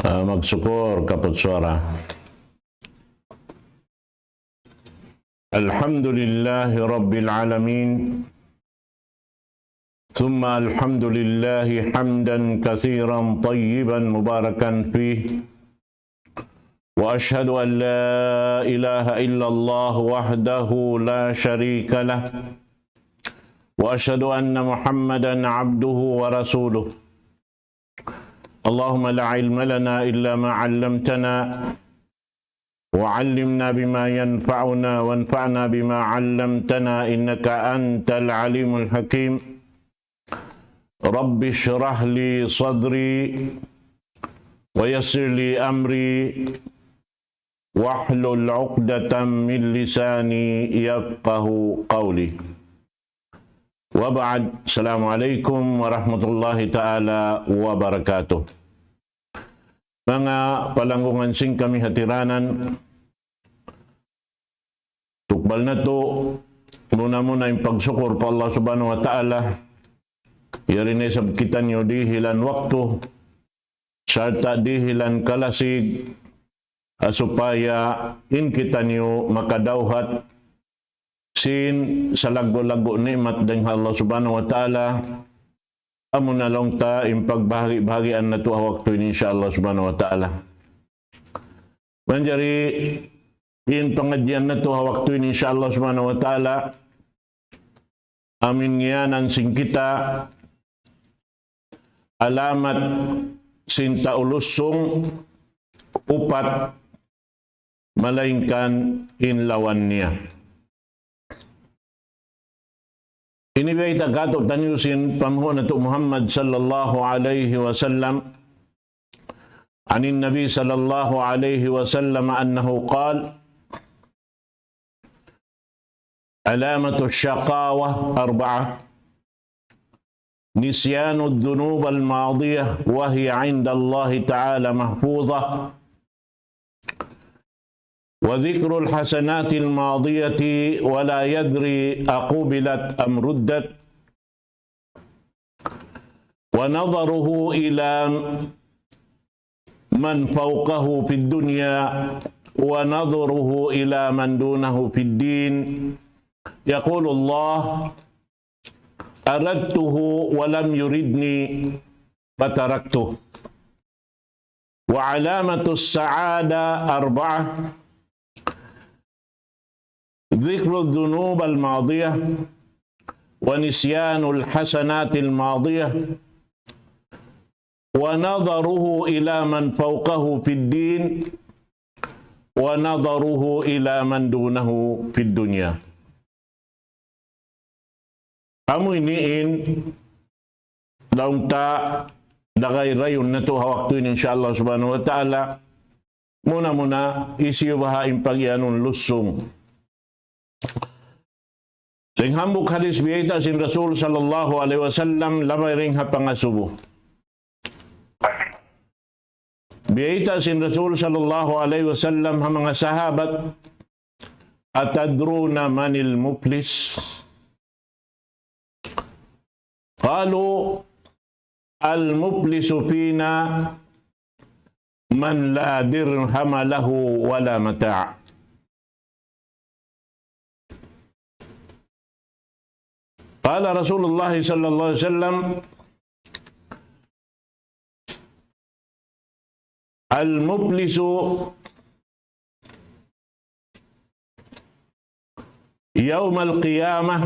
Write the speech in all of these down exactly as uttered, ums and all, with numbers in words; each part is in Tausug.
Ah, magsukul kaput suwara. الحمد لله رب العالمين. ثم الحمد لله حمدا كثيرا طيبا مباركا فيه. وأشهد أن لا إله إلا الله وحده لا شريك له. وأشهد أن محمدا عبده ورسوله. اللهم لا علم لنا إلا ما علمتنا. وعلمنا بما ينفعنا وانفعنا بما علمتنا إنك أنت العليم الحكيم. رب اشرح لي صدري ويسر لي أمري واحلل عقدة من لساني يفقه قولي. وبعد، السلام عليكم ورحمة الله تعالى وبركاته. Manga palanggungan sin kami hatiranan, tukbal natu', muna-muna in pagsukul pa Allah Subhanahu wa Ta'ala, yari na isab kitaniyu dihilan waktu, sarta' dihilan kalasig, ha supaya in kitaniyu makadawhat sin salaggu'-laggu' ni'mat dayn ha Allah Subhanahu wa Ta'ala, amuna laung ta in pagbahagi-bahagian natu' ha waktu ini, insya Allah Subhanahu wa Ta'ala. Manjari in pangadjian natu' ha waktu ini, insya Allah Subhanahu wa Ta'ala, amu in ngiyanan sin kita alamat sin tau lussung upat, malaingkan in lawan niya. Ini bayta' kātu'niyu sin panghu' natu' Muhammad sallallahu alayhi wasallam. عن النبي صلى الله عليه وسلم أنه قال: علامة الشقاوة أربعة: نسيان الذنوب الماضية وهي عند الله تعالى محفوظة، وذكر الحسنات الماضية ولا يدري أقبلت أم ردت، ونظره إلى من فوقه في الدنيا ونظره إلى من دونه في الدين. يقول الله: أردته ولم يردني فتركته. وعلامة السعادة أربعة: ذكر الذنوب الماضية، ونسيان الحسنات الماضية، ونظره إلى من فوقه في الدين، ونظره إلى من دونه في الدنيا. Amu ini in laung ta dagay rayun natu' ha waktu ini, insya Allah Subhanahu wa Ta'ala. Muna-muna, hisiyu baha' in pagiyanun lussung. Dayn hambuuk hadith biyayta' sin Rasul sallallahu alayhi wasallam, labay dayn ha pangasubu. Biyayta' sin Rasul sallallahu alayhi wasallam ha manga sahabat, أتدرون من المفلس؟ قالوا: المفلس فينا من لا درهم له ولا متاع. قال رسول الله صلى الله عليه وسلم: المفلس يوم القيامة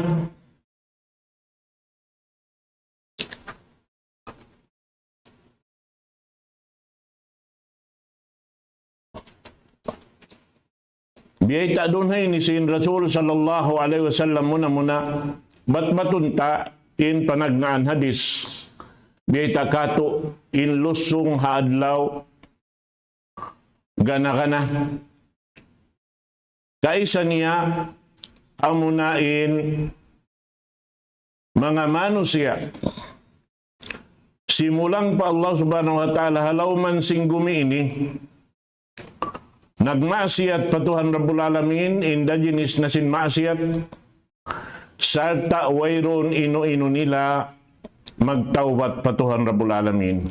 Biyayta' duun ha ini sin Rasul sallallahu alayhi wasallam muna-muna, bat-batun ta in panagnaan hadis. Biyayta' katu' in lusung ha adlaw gana-gana. Kaisa niya amuna in manga manusiya' simulang pa Allah Subhanahu wa Ta'ala ha lawm sin gumi ini, nagmaksiyat pa Tuhan Rabbul Alamin, inda jinis na sin maksiyat, sarta' wayruun inu-inu nila magtawbat pa Tuhan Rabbul Alamin.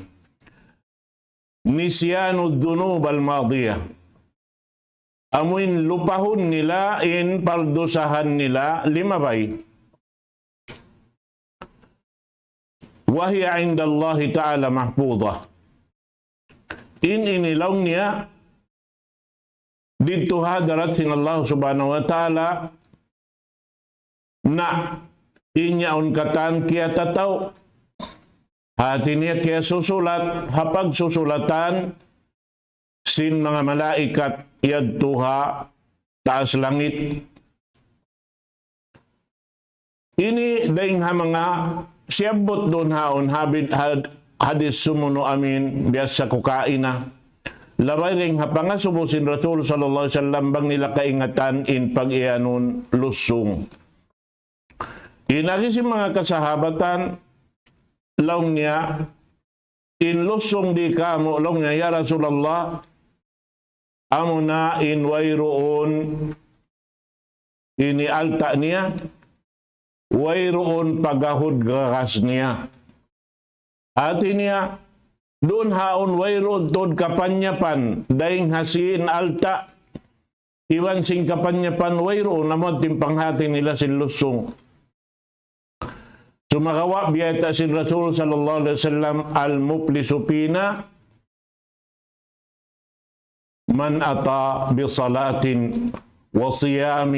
نسيان الذنوب الماضية. Amuin lupahun nila in pardusahan nila limabay. وهي عند الله تعالى محفوظة. In ini laung niya, didtu ha hadarat sin Allah Subhanahu wa Ta'ala, na in yaun katan kiyatataw. Hati niya kiyasusulat, ha pagsusulatan sin manga malaikat yadtu ha taas langit. Ini dayng ha manga siyabbut duun haun habit had-, hadis sumunu' amin biyasa ku kaina. Labay dayng ha pangasubu sin Rasul sallallahu alayhi wasallam bang nila kaingatan in pag-iyanun lusung. In agi sin manga kasahabatan, laung niya, in lusung di kamu', laung niya, ya Rasulullah, amuna in wayruun ini alta' niya, wayruun pagahud gagas niya. Hati niya, duun haun wayruun tuud kapanyapan, dayng ha sin alta', iban sin kapanyapan wayruun, amu in panghati nila sin lusung. Sumagawa' biyayta' sin Rasul sallallahu alayhi wasallam, المفلس فينا من أتى بصلاة وصيام.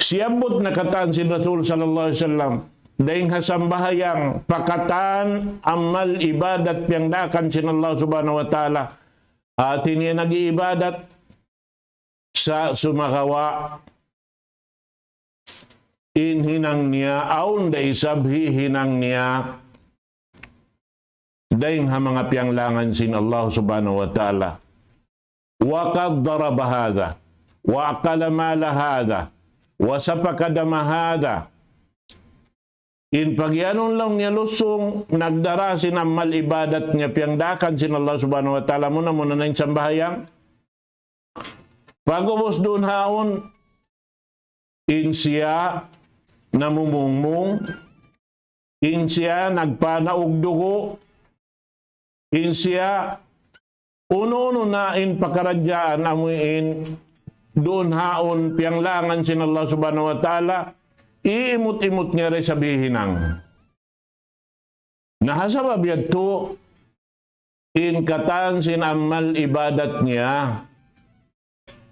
Siyabbut na katan sin Rasul sallallahu alayhi wasallam, dayng ha sambahayang pa katan amal ibadat piyangdaakan sin Allah Subhanahu wa Ta'ala. Hati niya nag-iibadat sa' sumagawa' in hinang niya, awn da isab hihinang niya dayng ha manga piyanglangan sin Allah Subhanahu wa Ta'ala. وقد ضرب هذا، وأكل مال هذا، وسفك دم هذا. In pagiyanun laung niya lusung, nagdara sin amal ibadat niya piyangdaakan sin Allah Subhanahu wa Ta'ala, muna-muna na in sambahayang. Pag'ubus duun haun, in siya namumungmung, in siya nagpanaug dugu', in siya unu-unu na in pakaradjaan amuin duun haun piyanglangan sin Allah Subhanahu wa Ta'ala, iimut-imut niya da isab hihinang. Na ha sabab yadtu, in katan sin amal ibadat niya,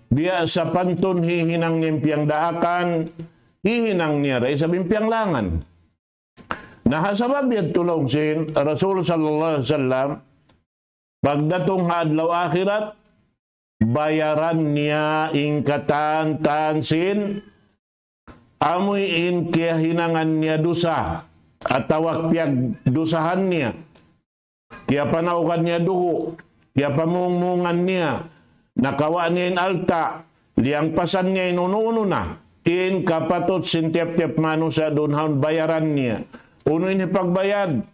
biya' sapantun hihinang niya in piyangdaakan, hihinang niya da isab in piyanglangan. Na ha sabab yadtu laung sin Rasul sallallahu alayhi wasallam, pagdatung ha adlaw akhirat, bayaran niya in katan-katan sin amuin kiyahinangan niya dusa, atawa piyagdusahan niya, kiyapanaugan niya dugu', kiyapamungmungan niya, nakawa' niya in alta', liyangpasan niya in unu-unu na, in kapatut sin tiyap-tiyap manusiya' duun haun bayaran niya. Unu in hipagbayad?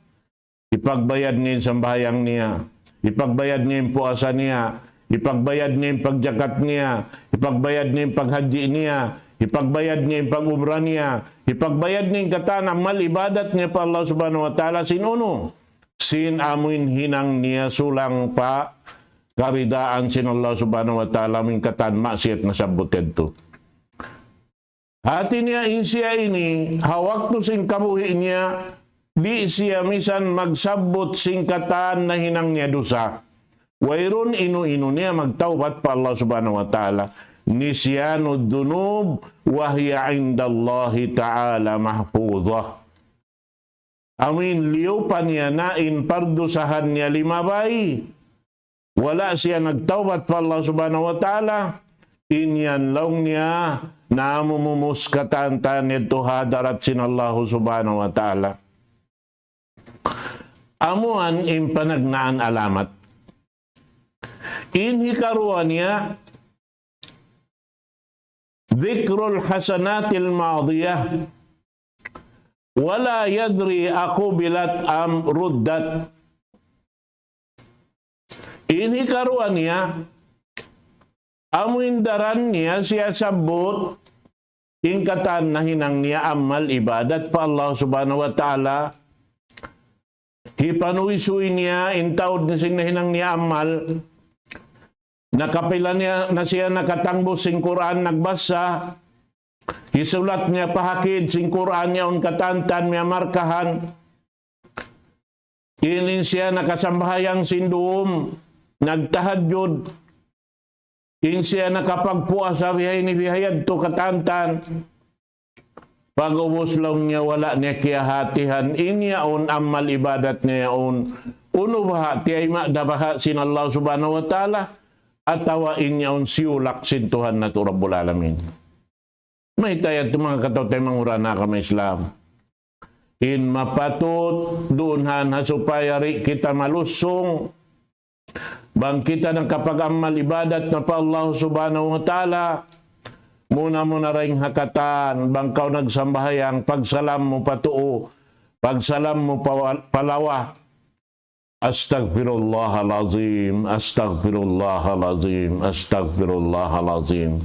Hipagbayad niya in sambahayang niya, hipagbayad niya in puasa niya, hipagbayad niya in pagjakat niya, hipagbayad niya in paghajji niya, hipagbayad niya in pag-umra niya, hipagbayad niya in katan amal ibadat niya pa Allah Subhanahu wa Ta'ala sin unu, sin amuin hinang niya sulang pa karidaan sin Allah Subhanahu wa Ta'ala, amuin katan maksiyat nasabbut yadtu. Hati niya in siya ini, ha waktu sin kabuhi' niya, di' siya misan magsabbut sin katan nahinang niya dusa. Wayruun inu-inu niya magtawbat pa Allah Subhanahu wa Ta'ala. نسيان الذنوب وهي عند الله تعالى محفوظة. Amuin liyupa niya na in pardusahan niya limabay. Wala' siya nagtawbat pa Allah Subhanahu wa Ta'ala. In yan laung niya, namumumus katan-katan yadtu ha hadarat sin Allah Subhanahu wa Ta'ala. Amuan in panagnaan alamat. In hikaruwa niya, ذكر الحسنات الماضية ولا يدري أقبلت أم ردت. In hikaruwa niya, amuin daran niya siya sabbut, in katan nahinang niya amal ibadat pa Allah Subhanahu wa Ta'ala, hipanuysuy niya in taud sin nahinang niya amal, nakapila niya na siya nakatangbus sin Qur'an nagbasa, hisulat niya pa hakid sin Qur'an yaun katantan miyamarkahan, in, in siya nakasambahayang sin dum, nagtahajjud, in siya nakapagpuasa bihaini bihayadtu katantan. Pag'ubus laung niya wala' niya kiyahatihan in yaun amal ibadat niya yaun, unu baha', tiyayma' da baha' sin Allah Subhanahu wa Ta'ala, atawa in yaun siyulak sin Tuhan natu' Rabbul Alamin. Mayta' yadtu, manga kataw-taymanghuran ha agama Islam? In mapatut duun ha supaya di' kita malusung, bang kita nakapag-amal ibadat na pa Allah Subhanahu wa Ta'ala, muna-muna dayn ha katan, bang kaw nagsambahayang, pagsalam mu pa tuu, pagsalam mu pa wa-, pa lawa. Astaghfirullahal azim, astaghfirullahal azim, astaghfirullahal azim.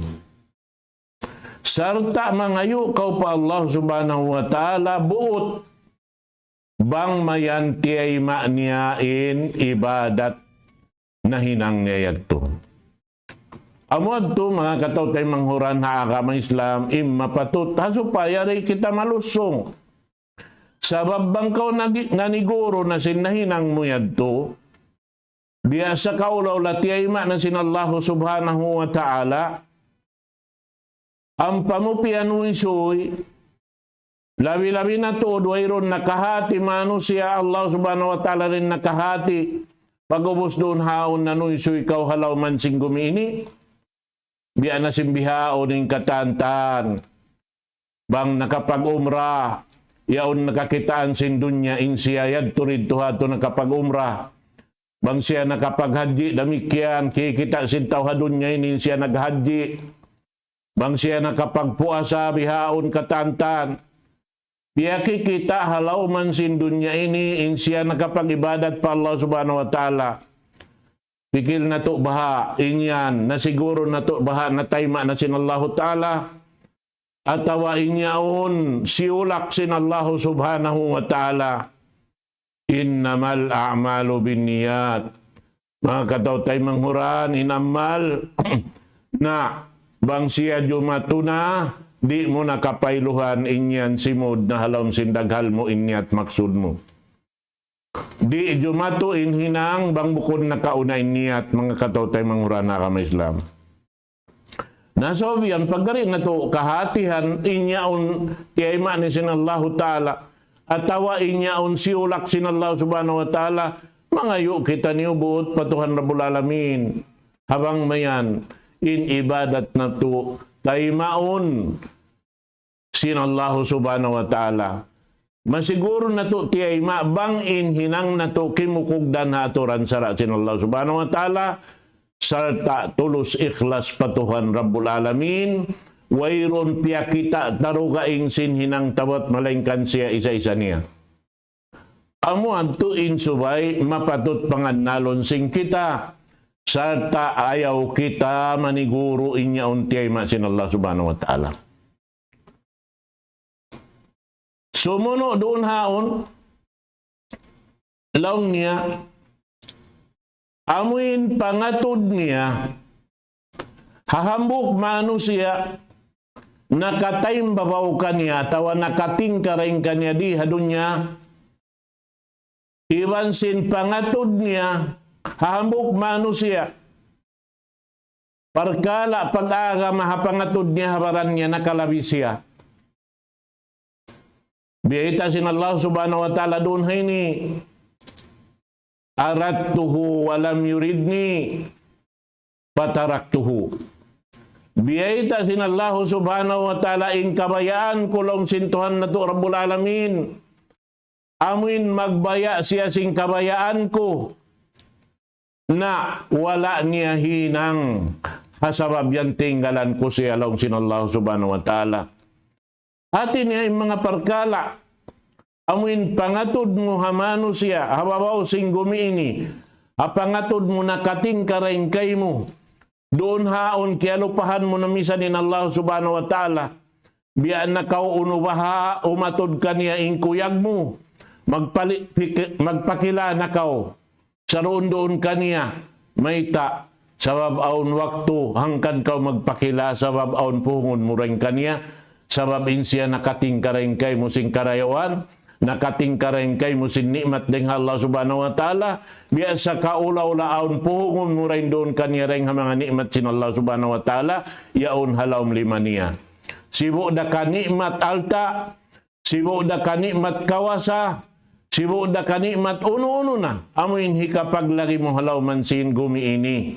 Sarta' mangayu' kaw pa Allah Subhanahu wa Ta'ala buut bang mayan tiyayma' niya in ibadat nahinang niya yadtu. Amu yadtu, manga kataw-taymanghuran ha agama Islam, in mapatut ha supaya di' kita malusung. Sabab bang kaw nagi-, naniguru na sin nahinang mu yadtu, biya' sa kaula-ula tiyayma' na sin Allahu Subhanahu wa Ta'ala, ampa mu piyanuysuy, labi-labi na tuud wayruun nakahati manusiya', Allah Subhanahu wa Ta'ala da in nakahati, pag'ubus duun ha yaun nanuysuy kaw ha lawm sin gumi ini, biya' na sin bihaun in katantan. Bang nakapag-umrah, yaun nakakitaan sin dunya in siya yadtu didtu ha yadtu nakapag-umrah. Bang siya nakapaghajji damikkiyan, kikita' sin tau ha dunya ini in siya naghajji. Bang siya nakapagpuasa bihaun katantan. Piyakikita' ha lawm sin dunya ini in siya nakapag-ibadat pa Allah Subhanahu wa Ta'ala. Pikil natu' baha', in yan, nasiguru natu' baha' natayma' na sin Allahu Ta'ala, atawa in yaun siyulak sin Allahu Subhanahu wa Ta'ala. Innamal a'malu binniyat. Manga kataw-taymanghuran, in amal na bang siya jumatu na, di' mu na kapayluhan in yan simud na ha lawm sin daghal mu in niyat maksud mu. Di' jumatu in hinang bang bukun nakauna in niyat, manga kataw-taymanghuran ha agama Islam. Na sabab yan, pagga di' natu' kahatihan in yaun tiyayma' na sin Allahu Ta'ala, atawa in yaun siyulak sin Allah Subhanahu wa Ta'ala, mangayu' kitaniyu buut pa Tuhan Rabbul Alamin. Ha bang mayan, in ibadat natu' taymaun sin Allahu Subhanahu wa Ta'ala. Masiguru natu' tiyayma' bang in hinang natu' kimukugdan ha aturan sara' sin Allah Subhanahu wa Ta'ala, sarta' tulus ikhlas pa Tuhan Rabbul Alamin, wayruun piyakita' ta dugaing sin hinang tawat malaingkan siya isa-isa niya. Amu yadtu in subay mapatut pangannalun sin kita, sarta' ayaw kita maniguru in yaun tiyayma' sin Allah Subhanahu wa Ta'ala. Sumunu' duun ha yaun, laung niya, amuin pangatud niya, ha hambuuk manusiya', nakataimbabaw kaniya, atawa nakatingkaraing kaniya di ha dunya, iban sin pangatud niya, ha hambuuk manusiya', parkala' pag-agama ha pangatud niya ha baran niya nakalabi siya. Biyayta' sin Allah Subhanahu wa Ta'ala duun ha ini, أردته ولم يردني فتركته. Biyayta' sin Allah Subhanahu wa Ta'ala in kabayaan ku laung sin Tuhan natu' Rabbul Alamin. Amuin magbaya' siya sin kabayaan ku, na wala' niya hinang, ha sabab yan tinggalan ku siya laung sin Allah Subhanahu wa Ta'ala. Hati niya in manga parkala', amuin pangatud mu ha manusiya', ha babaw sin gumi ini, ha pangatud mu nakatingkaraing kaymu, duun ha yaun kiyalupahan mu na misan in Allah Subhanahu wa Ta'ala. Biya' na kaw unu baha' umatud kaniya in kuyag mu. magpali-, piki-, magpakila na kaw saruun-duun kaniya. Mayta'? Sabab awn waktu hangkan kaw magpakila, sabab awn puhungun mu dayn kaniya, sabab in siya nakatingka dayn kaymu sin karayawan, nakatingka dayn kaymu sin ni'mat dayn ha Allah Subhanahu wa Ta'ala. Biya' sa kaula-ula awn puhungun mu dayn duun kaniya dayn ha manga ni'mat sin Allah Subhanahu wa Ta'ala, yaun ha lawm lima niya. Sibu' da ka ni'mat alta', sibu' da ka ni'mat kawasa, sibu' da ka ni'mat unu-unu na, amu in hikapaglagi mu ha lawm sin gumi ini.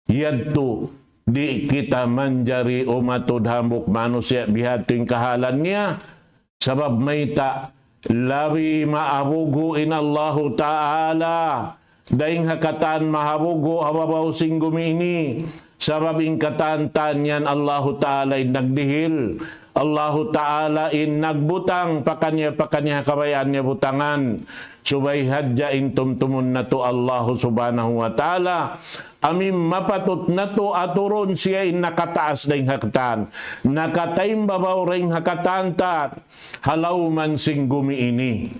Yadtu, di' kita manjari umatud hambuuk manusiya' bihadtu in kahalan niya, sabab mayta', labi mahabugu' in Allahu Ta'ala dayn ha katan mahabugu' ha babaw sin gumi ini. Sabab in katan-katan yan Allahu Ta'ala in nagdihil, Allahu Ta'ala in nagbutang pakaniya-pakaniya ha kabayaan niya butangan. Subay hadja in tumtumun natu' Allahu Subhanahu wa Ta'ala. Amu in mapatut natu' aturun, siya in nakataas dayn ha katan, nakataymbabaw dayn ha katan-katan ha lawm sin gumi ini.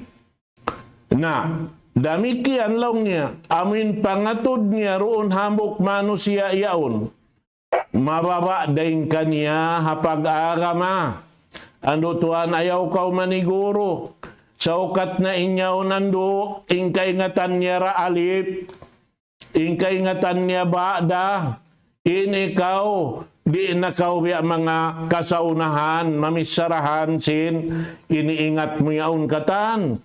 Na, damikkiyan laung niya, amu in pangatud niya duun hambuuk manusiya' yaun, mababa' dayn kaniya ha pag-agama. Andu' tuwan, ayaw kaw maniguru. Saukat na in yaun andu', in kaingatan niya da alip, in kaingatan niya ba da, in ikaw, di' na kaw biya' manga kasaunahan, mamissarahan sin iniingat mu yaun katan.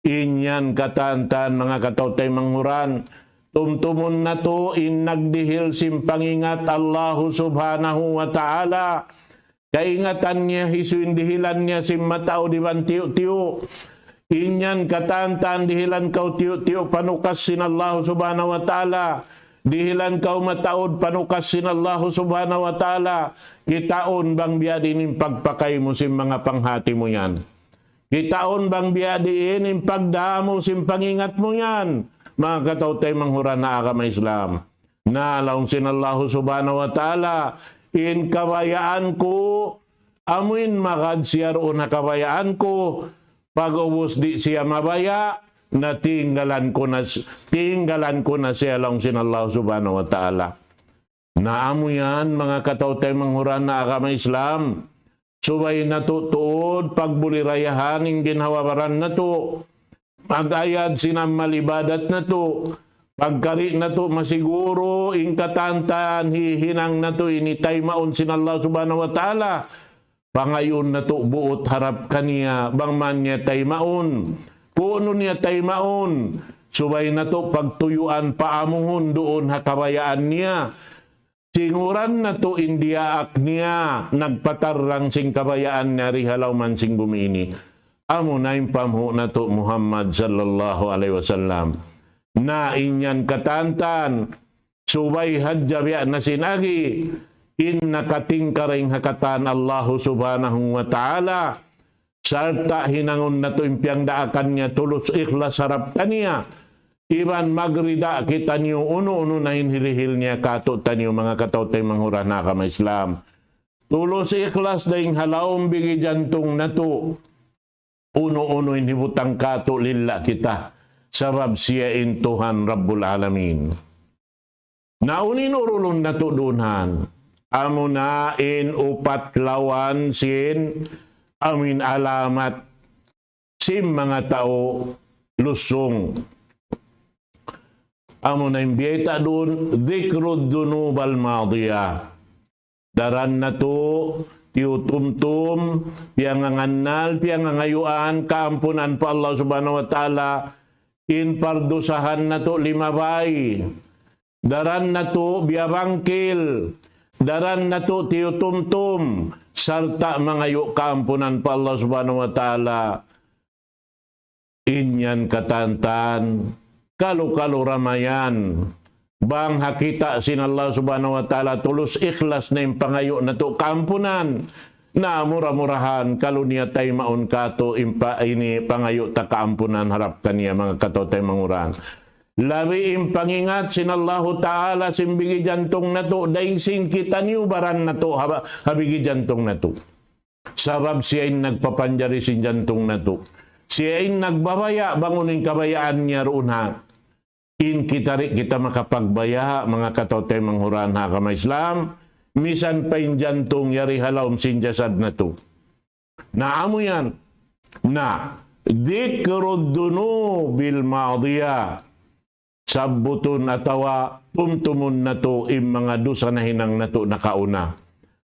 In yan katan-katan, manga kataw-taymanghuran, tumtumun natu' in nagdihil sin pangingat Allahu Subhanahu wa Ta'ala. Kaingatan niya hisiyu in dihilan niya sin mataud iban tiyu'-tiyu'. In yan katan-katan, dihilan kaw tiyu'-tiyu' panukas sin Allahu Subhanahu wa Ta'ala. Dihilan kaw mataud panukas sin Allahu Subhanahu wa Ta'ala. Kitaun bang biya' diin in pagpakay mu sin manga panghati mu yan. Kitaun bang biya' diin in pagdā mu sin pangingat mu yan. Manga kataw-taymanghuran ha agama Islam. Na, laung sin Allahu Subhanahu wa Ta'ala, in kabayaan ku, amu in magad siya duun ha kabayaan ku, pag'ubus di' siya mabaya', na tinggalan ku na s-, tinggalan ku na siya, laung sin Allahu Subhanahu wa Ta'ala. Na amu yan, manga kataw-taymanghuran ha agama Islam, subay natu' tuud pagbulirayahan in ginhawa-baran natu', mag-ayad sin amal ibadat natu', pagkari natu' masiguru in katan-katan hihinang natu' ini taymaun sin Allah Subhanahu wa Ta'ala. Pangayuun natu' buut harap kaniya, bang man niya taymaun, kunu' niya taymaun, subay natu' pagtuyuan, paamuhun duun ha kabayaan niya. Singuran natu' in diyaak niya, nagpatarrang sin kabayaan niya di ha lawm sin gumi ini. Amuna in panghu' natu' Muhammad sallallahu alayhi wasallam. Na in yan katan-katan, subay hadja biya' na sin agi, in nakatingka dayn ha katan Allahu Subhanahu wa Ta'ala, sarta' hinangun natu' in piyangdaakan niya tulus ikhlas harap kaniya, iban magrida kitaniyu unu-unu na in hirihil niya kātu'niyu, manga kataw-taymanghuran ha agama Islam. Tulus ikhlas dayn ha lawm bigi jantung natu'. Unu-unu in hibutang kātu' lilla' kita, sabab siya in Tuhan Rabbul Alamin. Na unu in urulun natu' duun yan? Amuna in upat lawan sin amu in alamat sin manga tau lusung. Amuna in biyayta' duun, ذكر الذنوب الماضية. Daran natu' tiyutumtum, piyangangannal, piyangangayuan kaampunan pa Allah Subhanahu wa Ta'ala, in pardusahan natu' limabay. Daran natu' biyabangkil, daran natu' tiyutumtum, sarta' mangayu' kaampunan pa Allah Subhanahu wa Ta'ala. In yan katan-katan, kalu-kalu da mayan. Bang ha kita' sin Allah Subhanahu wa Ta'ala tulus ikhlas na in pangayu' natu' kaampunan, na mura-murahan kalu niya taymaun kātu' in pa-, ini pangayu' ta kaampunan harap kaniya, manga kataw-taymanghuran. Labi in pangingat sin Allahu Ta'ala sin bigi jantung natu', dayn sin kitaniyu baran natu', ha ba-, ha bigi jantung natu'. Sabab siya in nagpapanjari sin jantung natu'. Siya in nagbabaya', bang unu in kabayaan niya duun ha. In kita di' kita makapagbaya', manga kataw-taymanghuran ha agama Islam, misan pa in jantung yari ha lawm sin jasad natu'. Na amu yan. Na, ذكر الذنوب الماضية. Sabbutun atawa tumtumun natu' in manga dusa nahinang natu' nakauna.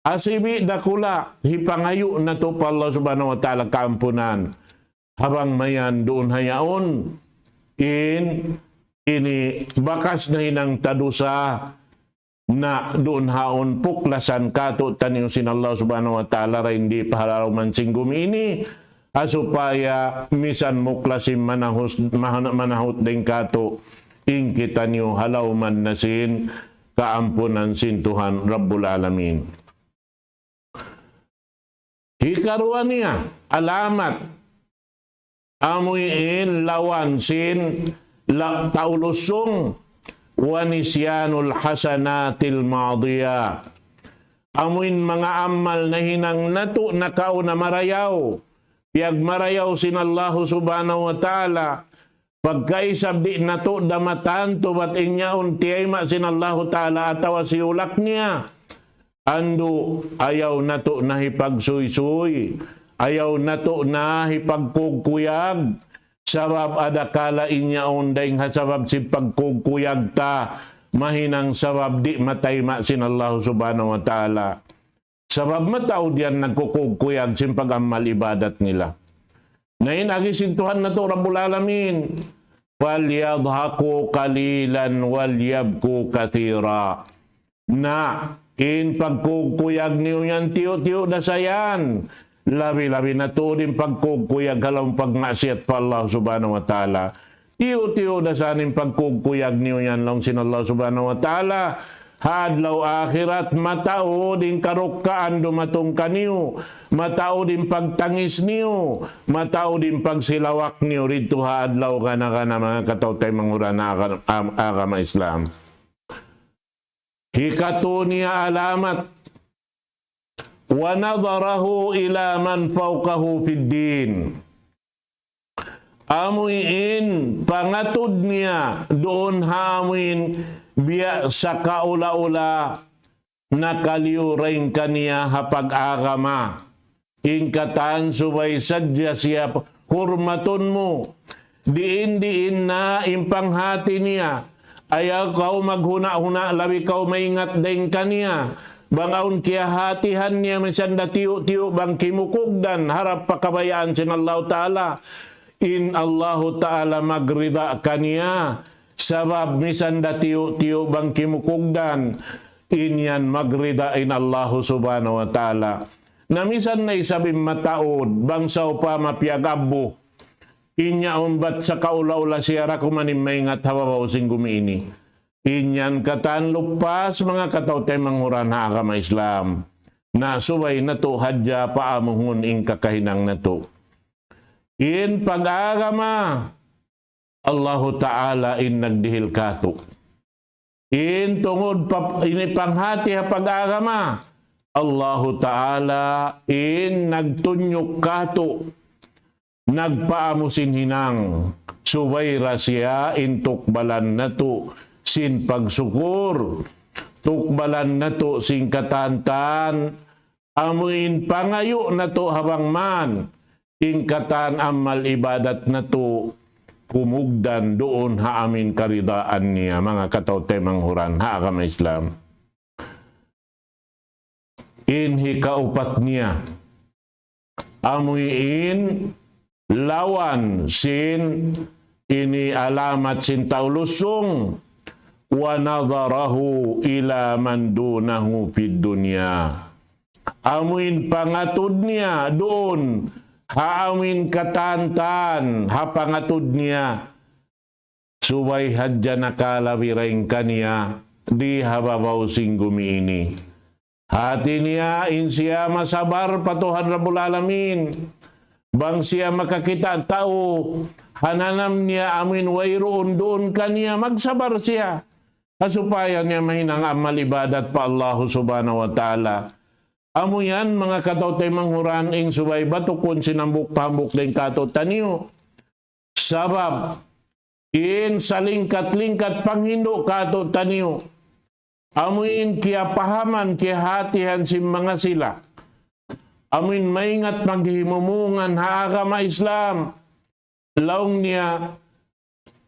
Asibi' dakula', hipangayu' natu' pa Allah Subhanahu wa Ta'ala kaampunan. Ha bang mayan duun ha yaun, in, ini bakas nahinang ta dusa, na duun ha yaun puklasan kātu'niyu sin Allah Subhanahu wa Ta'ala dayn di pa ha lawm sin gumi ini, ha supaya misan muklas in manahus-, mahana-, manahut dayn kātu' in kitaniyu ha lawm na sin kaampunan sin Tuhan Rabbul Alamin. Hikaruwa niya, alamat. Amu in lawan sin la-, tau lusung, ونسيان الحسنات الماضية. Amu in manga amal nahinang natu' nakauna marayaw. Piyagmarayaw sin Allahu Subhanahu wa Ta'ala. Pagka isab di' natu' da matantu bat in yaun tiyayma' sin Allahu Ta'ala atawa siyulak niya. Andu', ayaw natu' na hipagsuysuy, ayaw natu' na hipagkugkuyag, sabab adakala in yaun dayng ha sabab sin pagkugkuyag ta, mahinang sabab di' matayma' sin Allah Subhanahu wa Ta'ala. Sabab mataud yan nagkukugkuyag sin pag-amal ibadat nila. Na in agi sin Tuhan natu' Rabbul Alamin, فليضحكوا قليلا وليبكوا كثيرا. Na, in pagkukuyag niyu yan, tiyu'-tiyu' da sa yan. Labi-labi na tuud in pagkukuyag ha lawm pagmaksiyat pa Allah Subhanahu wa Ta'ala. Tiyu'-tiyu' da sa in pagkukuyag niyu yan, laung sin Allah Subhanahu wa Ta'ala. Ha adlaw akhirat, mataud in karukkaan dumatung kaniyu, mataud in pagtangis niyu, mataud in pagsilawak niyu didtu ha adlaw gana-gana, manga kataw-taymanghuran ha agam-, am-, agama Islam. Hikatu niya alamat, ونظره إلى من فوقه في الدين. Amu in pangatud niya duun ha amu in biya' sakaula-ula nakaliyu dayn kaniya ha pag-agama. In katan subay sadja siya hurmatun mu. Diin-diin na in panghati niya. Ayaw kaw maghuna'-huna', labi kaw maingat dayn kaniya. Bang awn kiyahatihan niya misan da tiyu'-tiyu' bang kimukugdan harap pa kabayaan sin Allahu Ta'ala. In Allahu Ta'ala magrida kaniya. Sabab misan da tiyu'-tiyu' bang kimukugdan. In yan magrida in Allahu Subhanahu wa Ta'ala. Na misan na isab in mataud, bang sawpama piyag-abbu. In yaun bat sakaula-ula siya da kuman in maingat ha babaw sin gumi ini. In yan katan lupas manga kataw-taymanghuran ha agama Islam. Na subay natu' hadja paamuhun in kakahinang natu'. In pag-agama, Allahu Ta'ala in nagdihil katu'. In tungud pa, ini panghati ha pag-agama, Allahu Ta'ala in nagtunyuk katu', nagpaamu sin hinang, subay da siya in tukbalan natu' sin pagsukur, tukbalan natu' sin katantan, amu in pangayu' natu' ha bang man, in katan amal ibadat natu', kumugdan duun ha amu in karidaan niya, manga kataw-taymanghuran ha agama Islam. In hikaupat niya, amu in lawan sin ini alamat sin tau lusung, ونظره إلى من دونه في الدنيا. Amu in pangatud niya duun ha amu in katantan ha pangatud niya. Subay hadja nakalabi dayn kaniya di ha babaw sin gumi ini. Hati niya in siya masabar pa Tuhan Rabbul Alamin. Bang siya makakita' tau, hananam niya amu in wayruun duun kaniya, magsabar siya. Ha supaya niya mahinang amal ibadat pa Allahu Subhanahu wa Ta'ala. Amu yan, manga kataw-taymanghuran, in subay batukun sin hambuuk pa hambuuk dayn kātu'niyu. Sabab in salingkat-lingkat panghindu' kātu'niyu, amuin kiyapahaman, kiyahatihan sin manga sila, amuin maingat maghimumungan ha agama Islam, laung niya,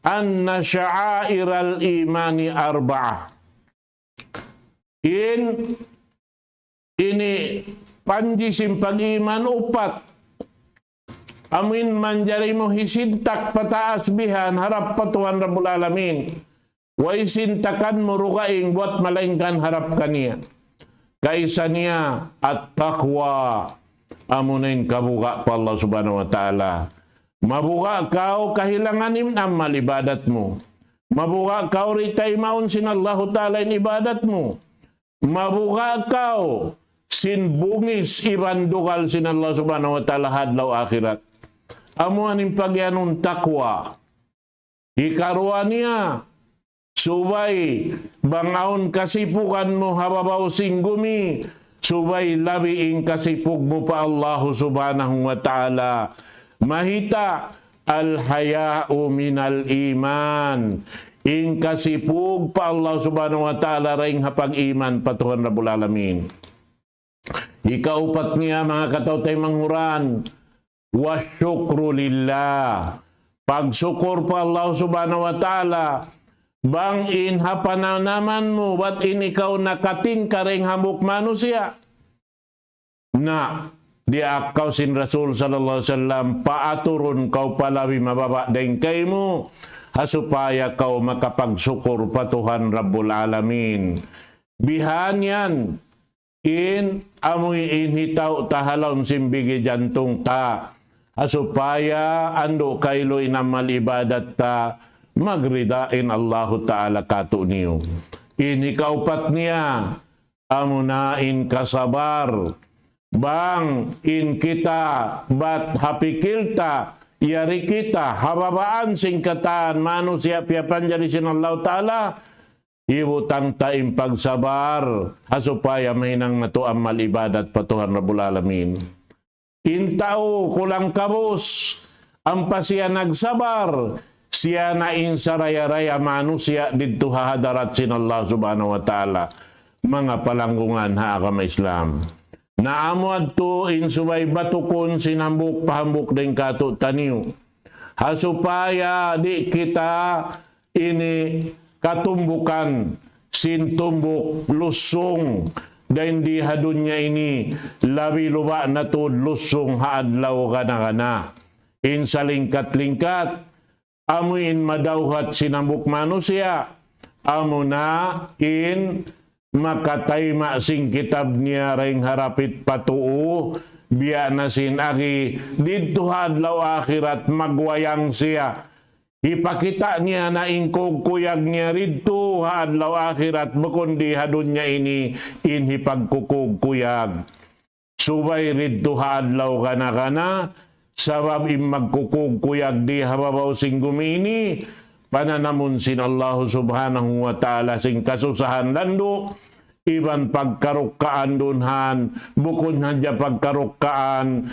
أن شعائر الإيمان أربعة. In ini panji sin pag-iman upat. Amuin manjari mu hisintak pataas bihan harap pa Tuhan Rabbul Alamin. Way sintakan mu dugaing buwat malaingkan harap kaniya. Kaisa niya at-taqwa. Amuna in kabuga' pa Allah Subhanahu wa Ta'ala. Mabuga' kaw kahilangan in amal ibadat mu. Mabuga' kaw di' taymaun sin Allahu Ta'ala in ibadat mu. Mabuga' kaw sin bungis iban dugal sin Allah Subhanahu wa Ta'ala ha adlaw akhirat. Amuin pagiyanun taqwa. Hikaruwa niya, subay bang awn kasipugan mu ha babaw sin gumi, subay labi in kasipug mu pa Allahu Subhanahu wa Ta'ala. Mayta', الحياء من الإيمان. In kasipug pa Allah Subhanahu wa Ta'ala dayn ha pag-iman pa Tuhan Rabbul Alamin. Hikaupat niya, manga kataw-taymanghuran, والشكر لله. Pagsukur pa Allah Subhanahu wa Ta'ala, bang in ha pananaman mu, bat in ikaw nakatingka dayn hambuuk manusiya'. Na, diyaak kaw sin Rasul sallallahu alayhi wasallam, paaturun kaw pa labi mababa' dayn kaymu, ha supaya kaw makapagsukur pa Tuhan Rabbul Alamin. Bihan yan, in amuin hitaw ta ha lawm sin bigi jantung ta. Ha supaya andu' kailu in amal ibadat ta, magrida in Allahu Ta'ala kātu'niyu. In hikaupat niya, amuna in kasabar. Bang in kita bat ha pikil ta, yari kita, ha babaan sin katan manusiya' piyapanjari sin Allahu Ta'ala, hibutang ta in pagsabar, ha supaya mahinang natu' amal ibadat pa Tuhan Rabbul Alamin. In tau kulang kabus, ampa siya nagsabar, siya na in saraya-raya manusiya' didtu ha hadarat sin Allah Subhanahu wa Ta'ala. Manga palanggungan ha agama Islam. Na amu yadtu in subay batukun sin hambuuk pa hambuuk dayn kātu'niyu. Ha supaya di' kita ini katumbukan sin tumbuk lusung dayn di ha dunya ini, labi luba' na tuud lusung ha adlaw gana-gana. In salingkat-lingkat, amu in madawhat sin hambuuk manusiya', amuna in makatayma' sin kitab niya dayn ha dapit pa tuu, biya' na sin agi didtu ha adlaw akhirat magwayang siya. Hipakita' niya na in kugkuyag niya didtu ha adlaw akhirat, bukun di ha dunya ini in hipagkukugkuyag. Subay didtu ha adlaw gana-gana, sabab in magkukugkuyag di ha babaw sin gumi ini, pananamun sin Allahu Subhanahu wa Ta'ala sin kasusahan landu', iban pagkarukkaan duun han, bukun hadja pagkarukkaan,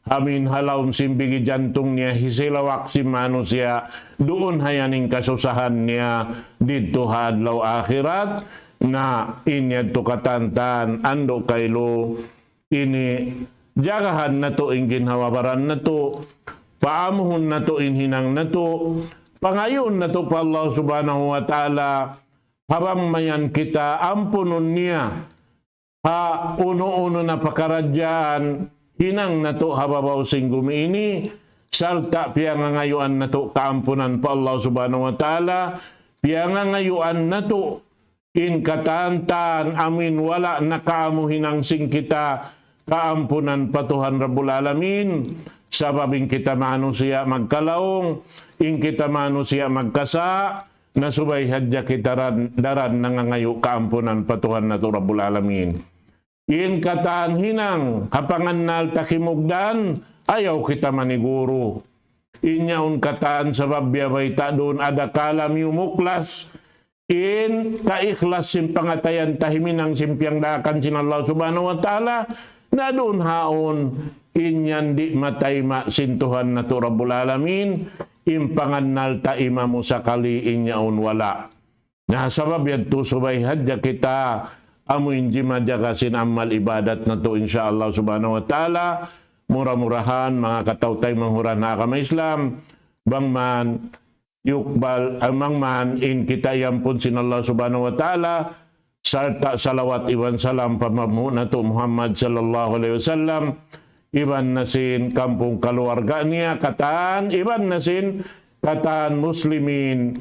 amuin ha lawm sin bigi jantung niya, hisilawak sin manusiya', duun ha yan in kasusahan niya, didtu ha adlaw akhirat, na in yadtu katantan, andu' kailu, ini jagahan natu' in ginhawa-baran natu', paamuhun natu' in hinang natu', pangayuun natu' pa Allah Subhanahu wa Ta'ala, ha bang mayan kita ampunun niya, ha unu-unu na pakaradjaan hinang natu' ha babaw sin gumi ini, sarta' piyangangayuan natu' kaampunan pa Allah Subhanahu wa Ta'ala, piyangangayuan natu' in katantan amuin wala' nakaamu hinang sin kita kaampunan pa Tuhan Rabbul Alamin, sabab in kita manusiya' magkalaung, in kita manusiya' magkasa', na subay hadja kita daran, daran nangangayu' kaampunan pa Tuhan natu' Rabbul Alamin. In katan hinang, ha pangannal ta kimugdan, ayaw kita maniguru. In yaun katan sabab biya' bayta' duun adakala miyumuklas, in kaikhlas sin pangatayan ta himinang sin piyangdaakan sin Allah Subhanahu wa Ta'ala, na duun haun, in yan di' matayma' sin Tuhan natu' Rabbul Alamin, in pangannal ta imamu sakali in yaun wala'. Na sabab yadtu subay hadja kita amu in jimajaga sin amal ibadat natu', insya Allah subhanahu wa ta'ala. Mura-murahan, manga kataw-taymanghuran ha agama Islam, bang man yukbal, ah, bang man in kita iyampun sin Allah subhanahu wa ta'ala, sarta' salawat iban salam pa panghu' natu' Muhammad sallallahu alayhi wasallam, iban na sin kampung kaluarga niya katan, iban na sin katan muslimin,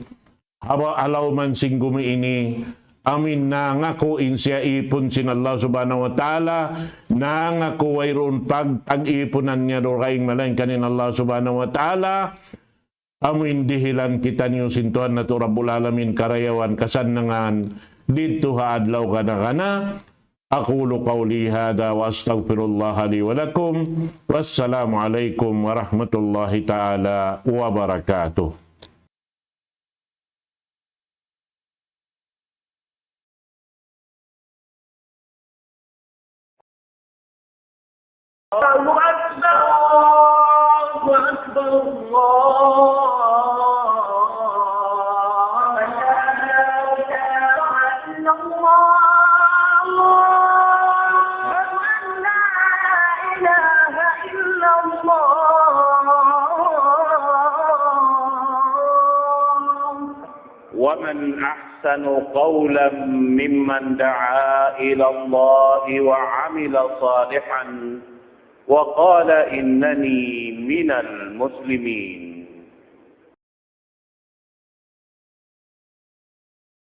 ha lawm sin gumi ini, amu in nangaku in siya ipun sin Allah subhanahu wa ta'ala, nangaku wayruun pagtag-ipunan niya dugaing malaingkan in Allah subhanahu wa ta'ala, amu in dihilan kitaniyu sin Tuhan natu' Rabbul Alamin karayawan kasannangan didtu ha adlaw kana-kana. أقول قولي هذا وأستغفر الله لي ولكم. والسلام عليكم ورحمة الله تعالى وبركاته. الله أكبر، الله أكبر، الله أكبر. لا إله إلا الله. أشهد أن لا إله إلا الله. ومن أحسن قولا ممن دعا إلى الله وعمل صالحا وقال إنني من المسلمين.